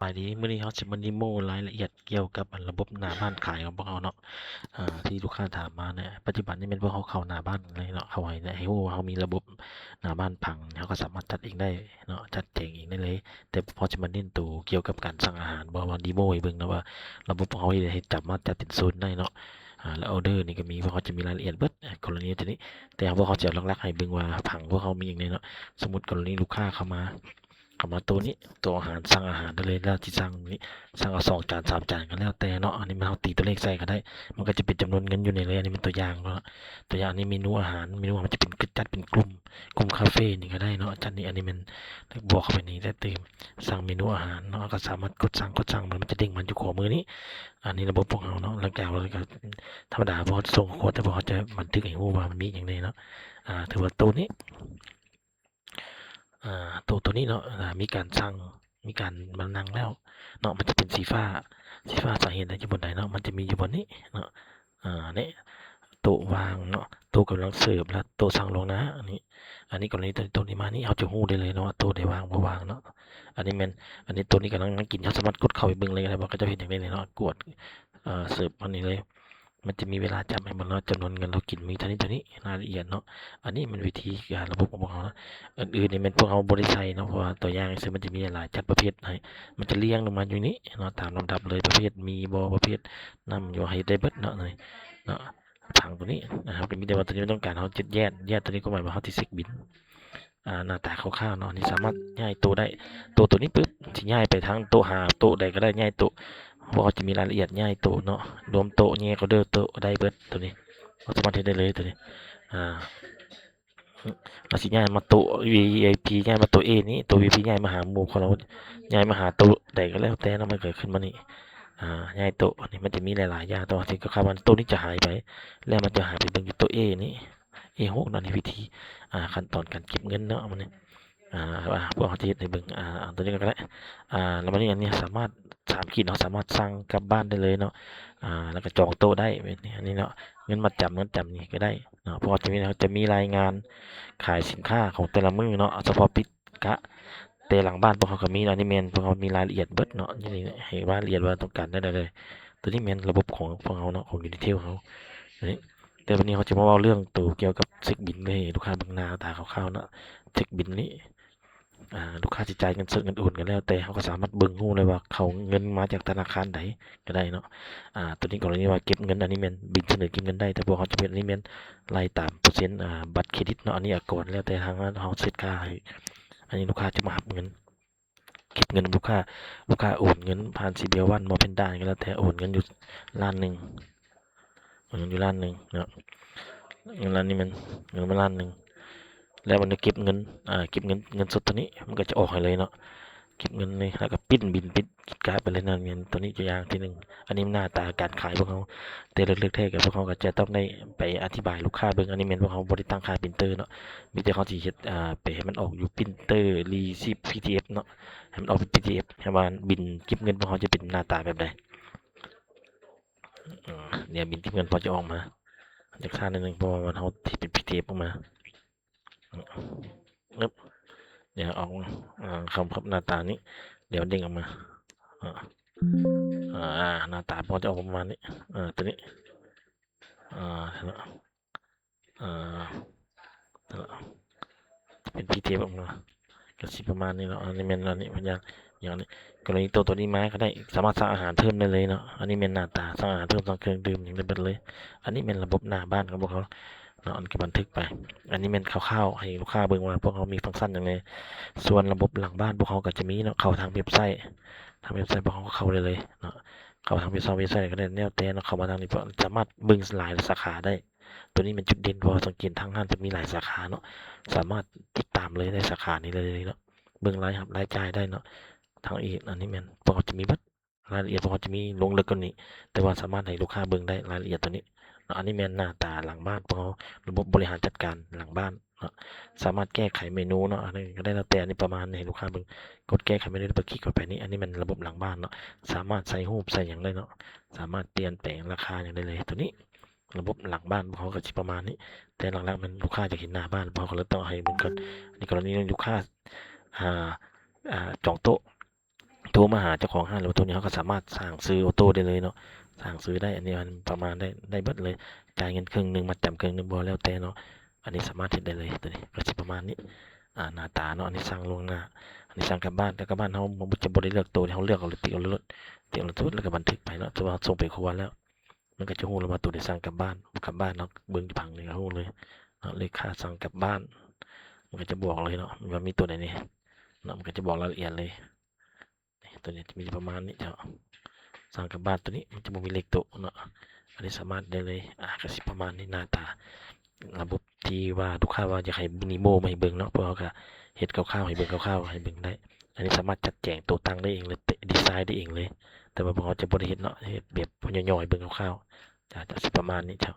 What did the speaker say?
ບາຍດີ, ມື້ນີ້ເຮົາຊິມາເດໂມລາຍລະອຽດກ່ຽວກັບອັນລະບົບໜ້າບ້ານຂາຍຂອງພວກເຮົາເນາະ. ເອີ ທີ່ລູກຄ້າຖາມມາເນຍ, ປັດຈຸບັນນີ້ແມ່ນພວກເຮົາເຂົ້າໜ້າບ້ານເລີຍເນາະ, ເຂົ້າໃຫ້ ໃຫ້ຮູ້ວ່າເຮົາມີລະບົບໜ້າບ້ານຜັງ, ເຮົາກໍສາມາດຈັດເອງໄດ້ເນາະ, ຈັດແຈງເອງໄດ້ເລີຍ. ແຕ່ພວກເຮົາຊິມາເນັ້ນໂຕກ່ຽວກັບການສັ່ງອາຫານ, ບໍ່ວ່າເດໂມໃຫ້ເບິ່ງເນາະວ່າລະບົບຂອງເຮົາເຮັດໃຫ້ສາມາດຈັດເປັນໂຊນໄດ້ເນາະ. ອາ ແລ້ວອໍເດີນີ້ກໍມີ, ພວກເຮົາຈະມີລາຍລະອຽດເບິດ ອາ ກໍລະນີຕົວນີ້. ແຕ່ພວກເຮົາຈະເອົາຫຼັກໆໃຫ້ເບິ່ງວ່າຜັງພວກເຮົາມີຫຍັງແດ່ເນາະ. ສົມມຸດກໍລະນີລູກຄ້າເຂົ້າມາ ເຂົ້າມາໂຕນີ້ ໂຕອາຫານ ສັ່ງອາຫານໄດ້ເລີຍ, ແລ້ວຊິສັ່ງນີ້ ສັ່ງເອົາສອງຈານ ສາມຈານກໍແລ້ວແຕ່ເນາະ. ອັນນີ້ແມ່ນເຮົາຕີຕົວເລກໃສ່ກໍໄດ້, ມັນກໍຈະເປັນຈຳນວນເງິນຢູ່ໃນເລີຍ. ອັນນີ້ແມ່ນຕົວຢ່າງເນາະ, ຕົວຢ່າງນີ້ເມນູອາຫານ, ເມນູອາຫານມັນຈະເປັນ ຈັດເປັນກຸ່ມ, ກຸ່ມຄາເຟນີ້ກໍໄດ້ເນາະ. ຈັດນີ້ ອັນນີ້ແມ່ນບວກເຂົ້າໄປນີ້ ແລ້ວຕື່ມ ສັ່ງເມນູອາຫານເນາະ, ກໍສາມາດກົດສັ່ງ ກົດສັ່ງ ມັນ ມັນຈະເດ້ງມາຢູ່ຂວາມືນີ້. ອັນນີ້ລະບົບພວກເຮົາເນາະ, ຫຼັງຈາກແລ້ວກໍທຳມະດາ ພວກເຮົາຈະສົ່ງຂໍ້ຄວາມ, ແຕ່ພວກເຮົາຈະບັນທຶກໃຫ້ຮູ້ວ່າມັນມີຫຍັງແດ່ເນາະ. ອາ ຖືວ່າໂຕນີ້ ອາ ໂຕ ໂຕນີ້ເນາະ ອາ ມີການສັ່ງ ມີການມານັ່ງແລ້ວເນາະ, ມັນຈະເປັນສີຟ້າ ສີຟ້າ ສາເຫດໄດ້ຢູ່ບ່ອນໃດເນາະ, ມັນຈະມີຢູ່ບ່ອນນີ້ເນາະ. ອາ ນີ້ ໂຕະວ່າງເນາະ, ໂຕະກຳລັງເສີບ ແລະ ໂຕະສັ່ງລ່ວງໜ້າ. ອັນນີ້ ອັນນີ້ກໍລະນີໂຕະ ໂຕະນີ້ມານີ້ ເຮົາຈະຮູ້ໄດ້ເລີຍເນາະວ່າໂຕະໃດວ່າງບໍ່ວ່າງເນາະ. ອັນນີ້ແມ່ນ ອັນນີ້ໂຕະນີ້ກຳລັງກິນ, ເຮົາສາມາດກົດເຂົ້າໄປເບິ່ງເລີຍກໍໄດ້ວ່າເຂົາເຈົ້າເຮັດຫຍັງແດ່ເນາະ, ກວດ ເອີ ເສີບອັນນີ້ເລີຍ. ມັນຈະມີເວລາຈັບໃຫ້ເບິ່ງເນາະ, ຈຳນວນເງິນເຮົາກິນມີເທົ່ານີ້ ເທົ່ານີ້, ລາຍລະອຽດເນາະ. ອັນນີ້ແມ່ນວິທີການລະບົບຂອງພວກເຮົາເນາະ. ອື່ນໆນີ້ແມ່ນພວກເຮົາບໍ່ໄດ້ໃສ່ເນາະ, ເພາະວ່າຕົວຢ່າງຊື່ມັນຈະມີຫຼາຍໆ ຈັດປະເພດໃຫ້, ມັນຈະລຽງລົງມາຢູ່ນີ້ເນາະ, ຕາມລຳດັບເລີຍ, ປະເພດມີບໍ່, ປະເພດນ້ຳຢູ່, ເຮັດໄດ້ເບິດເນາະ ນີ້ເນາະ. ຜັງຕົວນີ້ນະ ເຮົາກໍມີແຕ່ວ່າຕົວນີ້ມັນຕ້ອງການເຮົາຈະແຍກ, ແຍກຕົວນີ້ກໍໝາຍວ່າເຮົາຊິເຊັກບິນ. ອາ ໜ້າຕາຄ່າວໆເນາະ, ນີ້ສາມາດຍ້າຍໂຕະໄດ້. ໂຕະ ໂຕະນີ້ປຶບ ຊິຍ້າຍໄປທາງໂຕະ ຫາໂຕະໃດກໍໄດ້, ຍ້າຍໂຕະ ເພາະເຮົາຈະມີລາຍລະອຽດ ຍ້າຍໂຕະເນາະ, ລວມໂຕະ ແຍກອອເດີໂຕະ ໄດ້ເບິດ. ໂຕະນີ້ເຮົາສາມາດເຮັດໄດ້ເລີຍ ໂຕະນີ້. ອາ ເຮົາຊິຍ້າຍມາໂຕະ ວີໄອພີ ຍ້າຍມາໂຕະເອນີ້, ໂຕະ ວີໄອພີ ຍ້າຍມາຫາໝູ່ຂອງເຮົາ, ຍ້າຍມາຫາໂຕະໃດກໍແລ້ວແຕ່ເນາະ, ມັນກໍຂຶ້ນມານີ້. ອາ ຍ້າຍໂຕະ ນີ້ມັນຈະມີຫຼາຍໆຢ່າງ, ໂຕະທີ່ກໍຄາດວ່າໂຕະນີ້ຈະຫາຍໄປ ແລ້ວມັນຈະຫາຍໄປເບິ່ງຢູ່ໂຕະເອນີ້. ເອຫົກເນາະ, ນີ້ວິທີ ອາ ຂັ້ນຕອນການເກັບເງິນເນາະ ມັນນີ້. ອາ ພວກເຮົາຈະເຮັດໃຫ້ເບິ່ງ ອາ ຕົວນີ້ກໍໄດ້. ອາ ແລ້ວບັດນີ້ອັນນີ້ສາມາດ ສາມຂີດເນາະ, ສາມາດສັ່ງກັບບ້ານໄດ້ເລີຍເນາະ. ອາ ແລ້ວກໍຈອງໂຕະໄດ້ ອັນນີ້ເນາະ, ເງິນມັດຈຳ ມັດຈຳນີ້ກໍໄດ້ເນາະ. ພວກເຮົາຈະມີ ຈະມີລາຍງານຂາຍສິນຄ້າຂອງແຕ່ລະມື້ເນາະ, ສະເພາະປິດກະ ແຕ່ຫຼັງບ້ານພວກເຮົາກໍມີເນາະ. ອັນນີ້ແມ່ນພວກເຮົາມີລາຍລະອຽດເບິດເນາະ, ຢູ່ໃນ ໃຫ້ລາຍລະອຽດວ່າຕ້ອງການແນວໃດເລີຍ. ຕົວນີ້ແມ່ນລະບົບຂອງພວກເຮົາເນາະ, ຂອງ Unitel ເຮົາ. ນີ້ ແຕ່ບັດນີ້ເຮົາຈະມາເວົ້າເລື່ອງໂຕກ່ຽວກັບເຊັກບິນໃຫ້ລູກຄ້າເບິ່ງໜ້າຕາຄ່າວໆເນາະ. ເຊັກບິນນີ້ ອາ ລູກຄ້າຊິຈ່າຍເງິນສົດ ເງິນໂອນກໍແລ້ວແຕ່, ເຮົາກໍສາມາດເບິ່ງຮູ້ໄດ້ວ່າເຂົ້າເງິນມາຈາກທະນາຄານໃດກໍໄດ້ເນາະ. ອາ ຕົວນີ້ກໍລະນີວ່າເກັບເງິນ, ອັນນີ້ແມ່ນບິນສະເໜີເກັບເງິນໄດ້, ແຕ່ພວກເຮົາຈະເປັນ ອັນນີ້ແມ່ນໄລ່ຕາມເປີເຊັນ ອາ ບັດເຄຣດິດເນາະ, ອັນນີ້ອາກອນ ແລ້ວແຕ່ທາງເຮົາເຊັດຄ່າໃຫ້. ອັນນີ້ລູກຄ້າຈະມາຮັບເງິນ ເກັບເງິນລູກຄ້າ, ລູກຄ້າໂອນເງິນຜ່ານ ຊີບີແອລວັນ ບໍ່ແພນດ້າ ກໍແລ້ວແຕ່, ໂອນເງິນຢູ່ລ້ານໜຶ່ງ, ໂອນເງິນຢູ່ລ້ານໜຶ່ງເນາະ, ເງິນລ້ານນີ້ແມ່ນເງິນມາລ້ານໜຶ່ງ. ແລ້ວມັນຈະເກັບເງິນ ອາ ເກັບເງິນ ເງິນສົດຕົວນີ້ ມັນກໍຈະອອກໃຫ້ເລີຍເນາະ, ເກັບເງິນນີ້ ແລ້ວກໍປຣິ້ນບິນ ປຣິ້ນ ກາດໄປເລີຍນະ, ແມ່ນຕົວນີ້ຕົວຢ່າງທີໜຶ່ງ. ອັນນີ້ໜ້າຕາການຂາຍພວກເຮົາ, ແຕ່ເລິກໆແທ້ກໍພວກເຮົາກໍຈະຕ້ອງໄດ້ໄປອະທິບາຍລູກຄ້າເບິ່ງ. ອັນນີ້ແມ່ນພວກເຮົາບໍ່ໄດ້ຕັ້ງຄ່າປຣິນເຕີເນາະ, ມີແຕ່ເຮົາຊິເຮັດ ອາ ໄປໃຫ້ມັນອອກຢູ່ປຣິນເຕີຣີຊິບ ພີດີເອັຟ ເນາະ, ໃຫ້ມັນອອກເປັນ ພີດີເອັຟ ໃຫ້ວ່າບິນເກັບເງິນພວກເຮົາຈະເປັນໜ້າຕາແບບໃດ. ອາ ດຽວບິນເກັບເງິນພໍຈະອອກມາ, ຈະຊ້າໜ້ອຍໜຶ່ງ ເພາະວ່າເຮົາເຮັດເປັນ ພີດີເອັຟ ອອກມາ. ອຶບ ດຽວອອກ ອາ ຄຳ ຄຳ ໜ້າຕານີ້ ດຽວເດ້ງອອກມາ. ອາ ອາ ໜ້າຕາພໍຈະອອກປະມານນີ້ ອາ ຕົວນີ້ ອາ ອາ ເປັນ ພີດີເອັຟ ອອກມາ ກໍຊິປະມານນີ້ເນາະ. ອັນນີ້ແມ່ນ ອັນນີ້ພະຍານ ຢ່າງນີ້ ກໍລະນີໂຕ ໂຕນີ້ມາກໍໄດ້ ສາມາດສັ່ງອາຫານເພີ່ມໄດ້ເລີຍເນາະ. ອັນນີ້ແມ່ນໜ້າຕາ ສັ່ງອາຫານເພີ່ມ ສັ່ງເຄື່ອງດື່ມ ຫຍັງໄດ້ເບິດເລີຍ. ອັນນີ້ແມ່ນລະບົບໜ້າບ້ານຂອງພວກເຮົາເນາະ, ອັນກໍບັນທຶກໄປ. ອັນນີ້ແມ່ນຄ່າວໆ ໃຫ້ລູກຄ້າເບິ່ງວ່າພວກເຮົາມີຟັງຊັນຫຍັງແດ່. ສ່ວນລະບົບຫຼັງບ້ານພວກເຮົາກໍຈະມີເນາະ, ເຂົ້າທາງເວັບໄຊ, ທາງເວັບໄຊພວກເຮົາກໍເຂົ້າໄດ້ເລີຍເນາະ, ເຂົ້າທາງເວັບໄຊ ເວັບໄຊໃດກໍໄດ້ ແລ້ວແຕ່ເນາະ, ເຂົ້າມາທາງນີ້ ສາມາດເບິ່ງຫຼາຍສາຂາໄດ້. ຕົວນີ້ແມ່ນຈຸດເດັ່ນ ເພາະວ່າສັງເກດທາງຮ້ານຈະມີຫຼາຍສາຂາເນາະ, ສາມາດຕິດຕາມເລີຍໃນສາຂານີ້ເລີຍເນາະ, ເບິ່ງລາຍຮັບລາຍຈ່າຍໄດ້ເນາະ. ທາງອີກ ອັນນີ້ແມ່ນພວກເຮົາຈະມີເບິດ ລາຍລະອຽດ ພວກເຮົາຈະມີລົງເລິກກວ່ານີ້, ແຕ່ວ່າສາມາດໃຫ້ລູກຄ້າເບິ່ງໄດ້ລາຍລະອຽດຕົວນີ້ເນາະ. ອັນນີ້ແມ່ນໜ້າຕາຫຼັງບ້ານ ພວກເຮົາ ລະບົບບໍລິຫານຈັດການຫຼັງບ້ານເນາະ, ສາມາດແກ້ໄຂເມນູເນາະ, ອັນນີ້ກໍໄດ້ແລ້ວແຕ່. ອັນນີ້ປະມານໃຫ້ລູກຄ້າເບິ່ງ, ກົດແກ້ໄຂເມນູ ແລ້ວກໍຄລິກເຂົ້າໄປນີ້. ອັນນີ້ແມ່ນລະບົບຫຼັງບ້ານເນາະ, ສາມາດໃສ່ຮູບໃສ່ຫຍັງໄດ້ເນາະ, ສາມາດປ່ຽນແປງລາຄາຫຍັງໄດ້ເລີຍຕົວນີ້. ລະບົບຫຼັງບ້ານພວກເຮົາກໍຊິປະມານນີ້, ແຕ່ຫຼັກໆແມ່ນລູກຄ້າຢາກເຫັນໜ້າບ້ານ ພວກເຮົາກໍເລີຍຕ້ອງໃຫ້ເບິ່ງກ່ອນ. ໃນກໍລະນີລູກຄ້າ ອ່າ ອ່າ ຈອງໂຕະ ໂທມາຫາເຈົ້າຂອງຮ້ານ ຫຼືວ່າໂທນີ້ ເຮົາກໍສາມາດສ້າງຊື່ອໍໂຕ້ໄດ້ເລີຍເນາະ ສ້າງຊື່ໄດ້ ອັນນີ້ມັນປະມານໄດ້ ໄດ້ເບິດເລີຍ ຈ່າຍເງິນເຄິ່ງໜຶ່ງ ມັດຈຳເຄິ່ງໜຶ່ງ ບໍ່ ແລ້ວແຕ່ເນາະ ອັນນີ້ສາມາດເຮັດໄດ້ເລີຍ ໂຕນີ້ກໍຊິປະມານນີ້ ອາ ໜ້າຕາເນາະ ອັນນີ້ສັ່ງລ່ວງໜ້າ ອັນນີ້ສັ່ງກັບບ້ານ ແຕ່ກັບບ້ານເຮົາບໍ່ ຈະບໍ່ໄດ້ເລືອກໂຕ ເຮົາເລືອກເອົາເລີຍ ຕິກເອົາໂລດ ຕິກເອົາໂລດ ແລ້ວກໍບັນທຶກໄປເນາະ ຖືວ່າເຮົາສົ່ງໄປຄົວແລ້ວ ມັນກໍຈະຮູ້ເລີຍວ່າໂຕໃດສັ່ງກັບບ້ານ ກັບບ້ານເນາະ ເບິ່ງຢູ່ຝັ່ງນີ້ກໍຮູ້ເລີຍເນາະ ເລກຄ້າສັ່ງກັບບ້ານ ມັນກໍຈະບອກເລີຍເນາະ ວ່າມີໂຕໃດແດ່ເນາະ ມັນກໍຈະບອກລາຍລະອຽດເລີຍ ນີ້ ໂຕນີ້ຈະມີປະມານນີ້ເຈົ້າ ສັ່ງກັບບ້ານໂຕນີ້ ມັນຈະບໍ່ມີເລກໂຕະເນາະ ອັນນີ້ສາມາດໄດ້ເລີຍ ອາ ກໍຊິປະມານນີ້ ໜ້າຕາ ລະບົບທີ່ວ່າລູກຄ້າວ່າຢາກໃຫ້ demo ມາໃຫ້ເບິ່ງເນາະ ພວກເຮົາກໍເຮັດຄ່າວໆໃຫ້ເບິ່ງ ຄ່າວໆໃຫ້ເບິ່ງໄດ້ ອັນນີ້ສາມາດຈັດແຈງໂຕຕັ້ງໄດ້ເອງເລີຍ ດີໄຊໄດ້ເອງເລີຍ ແຕ່ວ່າພວກເຮົາຈະບໍ່ໄດ້ເຮັດເນາະ ເຮັດແບບຫຍໍ້ໆໃຫ້ເບິ່ງຄ່າວໆ ຈະ ຈະຊິປະມານນີ້ເຈົ້າ.